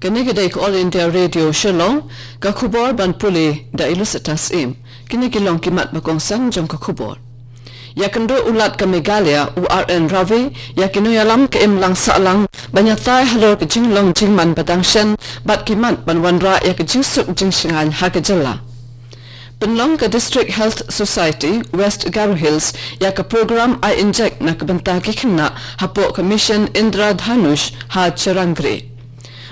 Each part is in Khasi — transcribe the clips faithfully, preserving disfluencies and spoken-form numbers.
Kane ka dei ka All India Radio Shillong, ka khubor ban pule da i Lusita Syiem. Kine ki long ki mat ba kongsan jong ka khubor. Ïakynduh u Lat ka Meghalaya u R N Ravi ïa ki nongïalam ka imlang sahlang ban ïatai halor ka jinglong jingman ba dang shen bad ki mat ban wanrah ïa ka jingsuk jingshngaiñ ha ka jylla. Pynlong ka District Health Society West Garo Hills ïa ka program ai injek na ka bynta ki khynnah hapoh ka Mission Indradhanush ha Cherangre.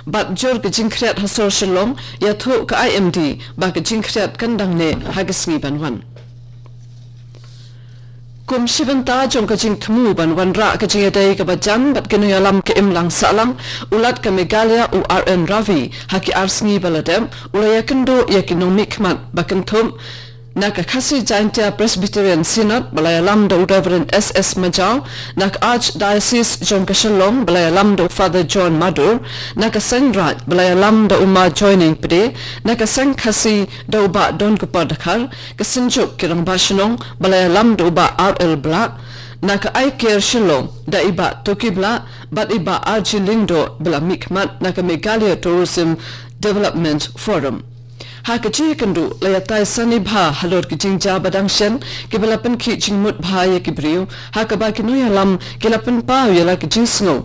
Bad jur ka jingkhriat ha sor Shillong, ïathuh ka I M D ba ka jingkhriat kan dang neh ha ka sngi ban wan. Kum shi bynta jong ka jingthmu ban wanrah ka jingïadei kaba jan bad ki nongïalam ka imlang sahlang, u Lat ka Meghalaya u R N Ravi ha ki ar sngi ba la dep u la ïakynduh ïa ki nongmihkhmat ba kynthup na ka Khasi Jaintia Presbyterian Synod ba la ïalam da u Reverend S S Majaw, na ka Archdiocese jong ka Shillong ba la ïalam da u Father John Madur, na ka Seng Raij ba la ïalam da u Ma Joining Pde, na ka Seng Khasi da u Bah Donkupar Dkhar, ka Synjuk ki Rangbah Shnong ba la ïalam da u Bah R L Blah, na ka I Care Shillong da i Bah Toki Blah bad i Bah R G Lyngdoh ba la mihkhmat na ka Meghalaya Tourism Development Forum. Ha ka jingïakynduh la ïatai sani bha halor ki jingjia ba dang shen kiba la pynkhih jingmut bha ïa ki briew, ha kaba ki nongïalam ki la pynpaw ïa la ki jingsngew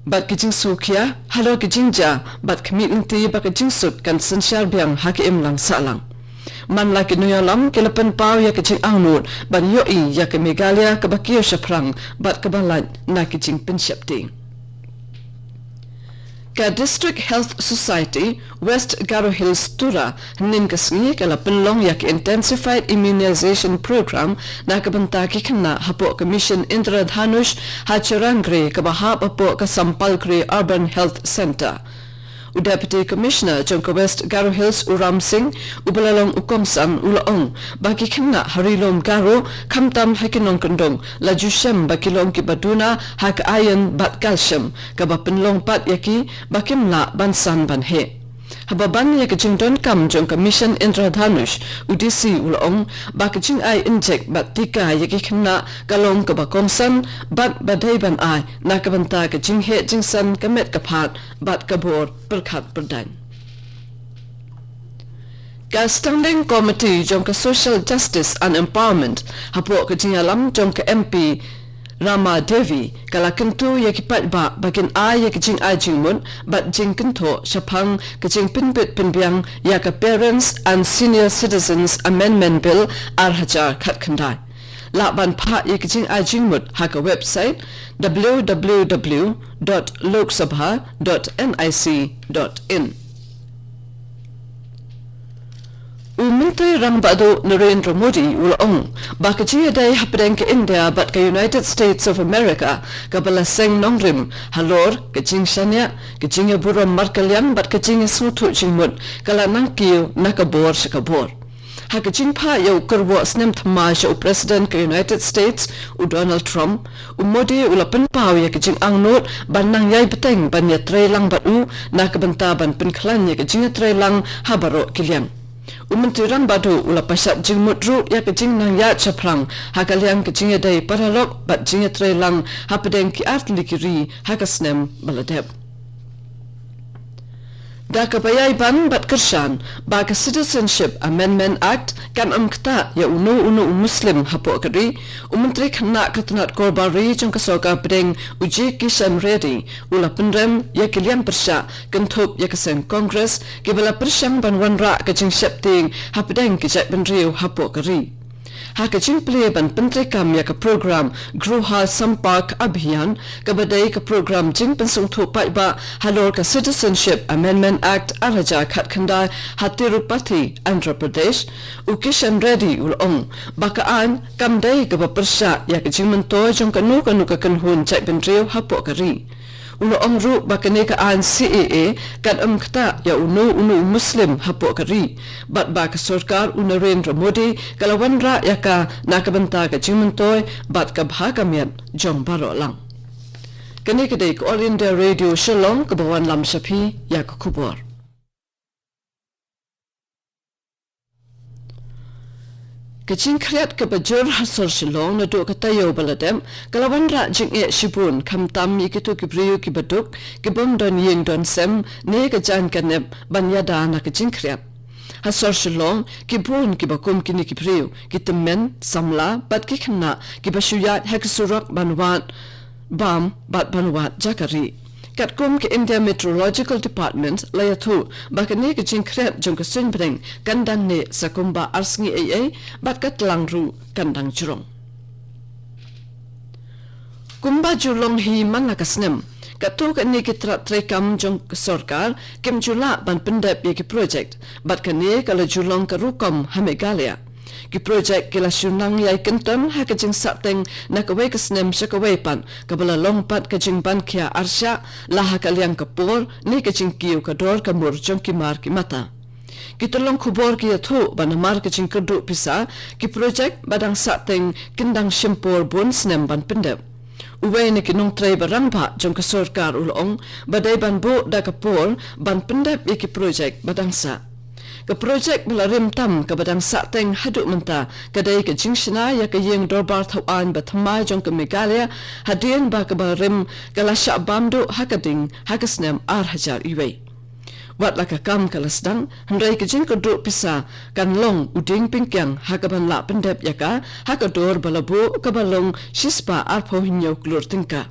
bad ki jingsngewkhia halor ki jingjia bad khmih lynti ba ka jingsuk kan synshar biang ha ka imlang sahlang. Man la ki nongïalam ki la pynpaw ïa ka jingangnud ban ïohi ïa ka Meghalaya kaba kiew shaphrang bad kaba lait na ki jingpynsheptieng. Ka District Health Society West Garo Hills Tura hynnin ka sngi ka la pynlong ïa ka Intensified Immunization Program na ka bynta ki khynnah hapoh ka Mission Indradhanush ha Cherangre kaba hap hapoh ka Sampalkre Urban Health Centre. U Deputy Commissioner jong ka West Garo Hills u Ram Singh uba la long u kongsan u la ong ba ki khynnah ha Ri Lum Garo khamtam ha ki nongkyndong la ju shem ba ki long kiba duna ha ka iron bad calcium kaba pynlong pat ïa ki ba kim lah ban san ban heh. Haba ban ïa ka jingdonkam jong ka Mission Indradhanush, u D C u la ong ba ka jingai injek bad tika ïa ki khynnah ka long kaba kongsan bad ba dei ban ai na ka bynta ka jingheh jingsan ka met ka phad bad ka bor pyrkhat pyrdaiñ. Ka Standing Committee jong ka Social Justice and Empowerment hapoh ka jingïalam jong ka M P Rama Devi ka la kyntu ïa ki paidbah ba kin ai ïa ka jingai jingmut bad jingkynthoh shaphang ka jingpynbit pynbiang ïa ka Parents and Senior Citizens Amendment Bill ar hajar khatkhyndai. Lah ban phah ïa ka jingai jingmut ha ka website w w w dot lok sabha dot n i c dot in. U Myntri Rangbah Duh Narendra Modi u la ong ba ka jingïadei hapdeng ka India bad ka United States of America kaba la seng nongrim halor ka jingshaniah, ka jingïaburom markylliang bad ka jingïasngewthuh jingmut ka la nang kiew na ka bor sha ka bor. Ha ka jingphah ïa u kyrwoh snem thymmai sha u President ka United States u Donald Trump, u Modi u la pynpaw ïa ka jingangnud ban nang ïai bteng ban ïatreilang bad u na ka bynta ban pynkhlaiñ ïa ka jingïatreilang ha baroh ki liang. U Myntri Rangbah Duh u la pashat jingmut ruh ïa ka jingnang ïaid shaphrang ha ka liang ka jingïadei paralok bad jingïatreilang hapdeng ki artylli ki ri ha ka snem ba la dep. Da kaba ïai ban bad kyrshan ba ka Citizenship Amendment Act kan ym ktah ïa uno uno u Muslim hapoh ka ri, u Myntri Khynnah ka tnat Korbar Ri jong ka Sorkar Pdeng u G Kishan Reddy u la pynrem ïa ki liang pyrshah kynthup ïa ka seng Congress kiba la pyrshang ban wanrah ka jingsheptieng hapdeng ki jaitbynriew hapoh ka ri. Ha ka jingplie ban pyntreikam ïa ka program Griha Sampark Abhiyan, kaba dei ka program jingpynsngewthuh paidbah halor ka Citizenship Amendment Act ar hajar khatkhyndai ha Tirupati, Andhra Pradesh, u Kishan Reddy u la ong ba ka aiñ kam dei kaba pyrshah ïa ka jingmyntoi jong kano kano ka kynhun jaitbynriew hapoh ka ri. U la ong ruh ba kane ka aiñ C A A kan ym ktah ïa uno uno u Muslim hapoh ka ri bad ba ka sorkar u Narendra Modi ka la wanrah ïa ka na ka bynta ka jingmyntoi bad ka bha ka miat jong baroh lang. Kane ka dei ka All India Radio Shillong kaba wanlam sha phi ïa ka khubor. Ka jingkhriat kaba jur ha sor Shillong naduh ka taïew ba la dep, ka la wanrah jingeh shibun, khamtam ïa kito ki briew kiba duk, ki bym don ïing don sem, ne ka jaiñ ka nep, ban ïada na ka jingkhriat. Ha sor Shillong, ki bun kiba kum kine ki briew, ki tymmen, samla, bad ki khynnah, kiba shu ïaid ha ki surok ban wad bam, bad ban wad jaka rieh. Katkum ka India Meteorological Department, la ïathuh ba kane ka jingkhriat jong ka suiñ bneng kan dang neh sa kumba ar sngi ei ei, bad ka tlang ruh kan dang jrong. Kumba ju long hi man la ka snem, katto katne ki trat treikam jong ka sorkar kim ju lah ban pyndep ïa ki projek, bad kane ka la ju long ka rukom ha Meghalaya. Ki projek ki la shu nang ïai kynton ha ka jingsahteng na kawei ka snem sha kawei pat, kaba la long pat ka jingban khia arshah, la ha ka liang ka por, ne ka jingkiew ka dor ka mur jong ki mar ki mata. Ki tyllong khubor ki ïathuh ba namar ka jingkyrduh pisa, ki projek ba dang sahteng kin dang shim por bun snem ban pyndep. Uwei na ki nongtrei ba rangbah jong ka sorkar u la ong ba dei ban buh da ka por ban pyndep ïa ki projek ba dang sah. Ka projek ba la rim tam kaba dang sahteng haduh mynta ka dei ka jingshna ïa ka ïing dorbar thawaiñ ba thymmai jong ka Meghalaya, hadien ba kaba rim ka la shah bam duh ha ka ding ha ka snem ar hajar wei. Wat la ka kam ka la sdang, hynrei ka jingkyrduh pisa kan long u dieng pynkiang ha kaban lah pyndep ïa ka, ha ka dor ba la buh kaba long shispah arphew hynñiew klur tyngka.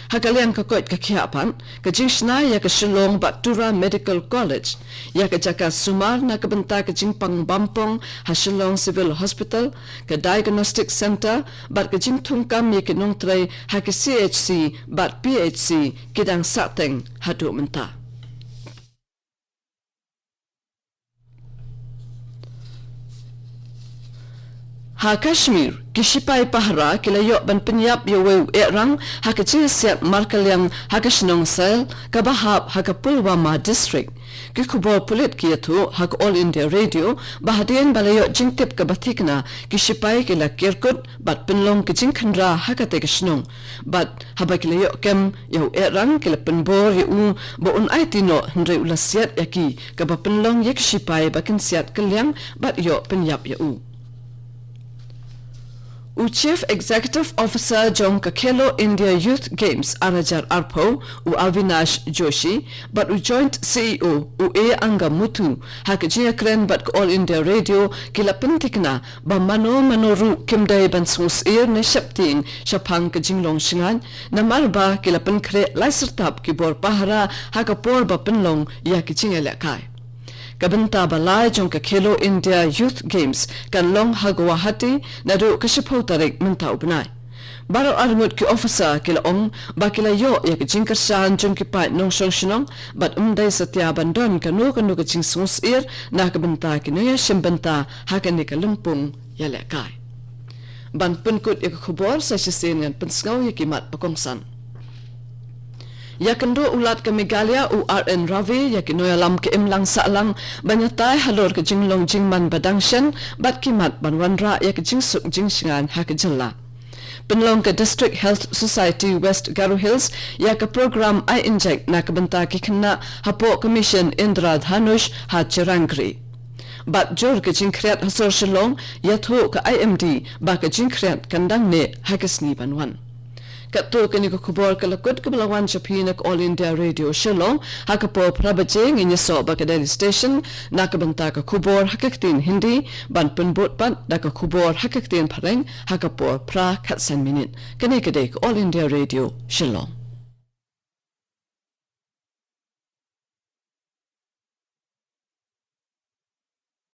Ha ka liang ka koit ka khiah pat, ka jingshna ïa ka Shillong bad Tura Medical College, ïa ka jaka sumar na ka bynta ka jingpang bampong ha Shillong Civil Hospital, ka Diagnostic Centre, bad ka jingthungkam ïa ki nongtrei ha ki C H C bad P H C ki dang sahteng haduh mynta. Ha Kashmir, ki shipai pahara ki la ïoh ban pynïap ïa uwei u ehrang ha ka jingsiat markylliang ha ka shnong Sail kaba hap ha ka Pulwama District. Ki khubor pulit ki ïathuh ha ka All India Radio ba hadien ba la ïoh jingtip kaba thikna, ki shipai ki la kyrkut bad pynlong ka jingkhynra ha katei ka shnong. Bad haba ki la ïoh kem ïa u ehrang, ki la pynbor ïa u ba un aiti noh, hynrei u la siat ïa ki, kaba pynlong ïa ki shipai ba kin siat kylliang bad ïoh pynïap ïa u. U Chief Executive Officer jong ka Khelo India Youth Games ar hajar arphew, u Avinash Joshi, bad u Joint C E O, u A Angamuthu, ha ka jingïakren bad ka All India Radio, ki la pynthikna ba mano mano ruh kim dei ban sngewsyier ne sheptieng shaphang ka jinglong shngaiñ, namar ba ki la pynkhreh lai syrtap ki bor pahara ha ka por ba pynlong ïa ki jingïalehkai. Ka bynta ba lai jong ka Khelo India Youth Games kan long ha Guwahati naduh ka shiphew tarik mynta u bnai. Baroh arngut ki officer ki la ong ba ki la ïoh ïa ka jingkyrshan jong ki paid nongshong shnong, bad ym dei satia ban don kano kano ka jingsngewsyier na ka bynta ki nongïashim bynta ha kane ka lympung ïalehkai. Ban pynkut ïa ka khubor, sa shisien ngan pynsngew ïa ki mat ba kongsan. Ïakynduh u Lat ka Meghalaya u R N Ravi ïa ki nongïalam ka imlang sahlang ban ïatai halor ka jinglong jingman ba dang shen bad ki mat ban wanrah ïa ka jingsuk jingshngaiñ ha ka jylla. Pynlong ka District Health Society West Garo Hills ïa ka program ai injek na ka bynta ki khynnah hapoh ka Mission Indradhanush ha Cherangri. Bad jur ka jingkhriat ha sor Shillong, ïathuh ka I M D ba ka jingkhriat kan dang neh ha ka sngi ban wan. Katto kane ka khubor ka la kut kaba la wan sha phi na ka All India Radio Shillong, ha ka por phra baje ngin ïasoh bad ka Delhi Station na ka bynta ka khubor ha ka ktien Hindi, ban pynbud pat da ka khubor ha ka ktien Phareng ha ka por phra khatsan minit. Kane ka dei ka All India Radio Shillong.